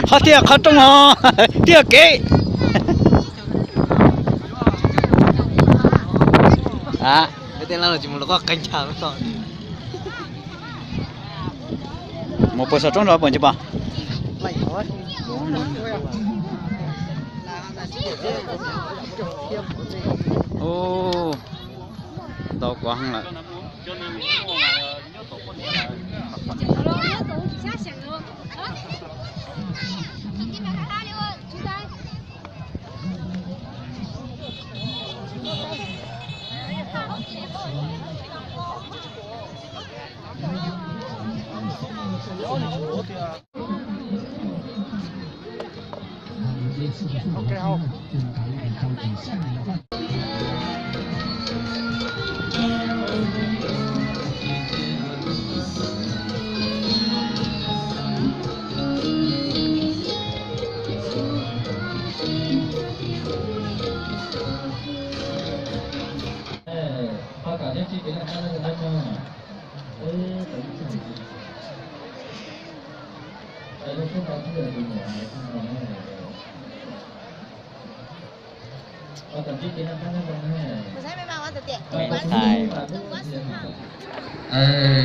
Qhov tiag qhov rooj ho tiag kev. Mus puas saum roob rau puas ntsis pom. Ntau kua heev lawm.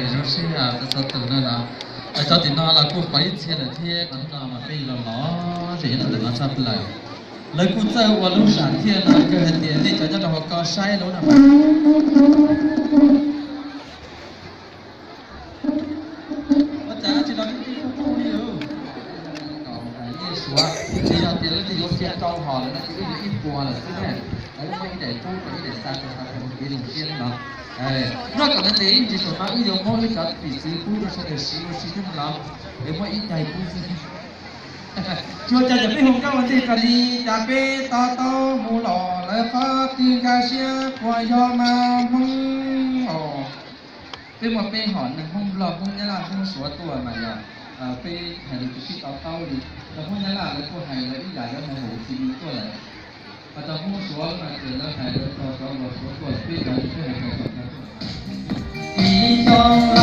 Zoo siab txog tus no los, cov tim no los kuj pom ib txhia lawm thiab, qhov no mas peb los los zem nyob ntawm no tshaj plaws. Lawv kuj txawj ua lub sam thiaj no, kawg hais tias nej cov nyob rau hauv ko saib lub no mas. Ua cas tsis los ib tug kuj li os. Kom hais nej suav, tsis yog tias leej twg yuav qhia rau hom lawm no ces wb yuav ib puas lawm xwb ne. Lawv muaj ib daim pub rau ib daim xa rau xa rau kev zoo siab no. Nyob kom ntev ntsis saum no wb yuav muab wb cov piv txwv pub rau sawv daws siv ua si thiab no los, es muab ib daim pub xwb. Tsuas cas ces peb hu nkauj ua ntej kom li cas peb to taub mus los lawv qhov twg nkag siab puas yog mas Hmoob os. Peb muaj peb hom neeg Hmoob Nplog, Hmoob Nyab Laj, Hmoob Suav tuaj mas yog peb hais lus tsis sib to taub li. Cov Hmoob Nyab Laj lawv kuj hais lawv ib yam, lawv hais hauv txiv li tuaj lawm. Mas cov Hmoob Suav mas ces lawv hais lawv txog cov uas Suav tuaj, peb cov li peb hais txog cov Suav tuaj.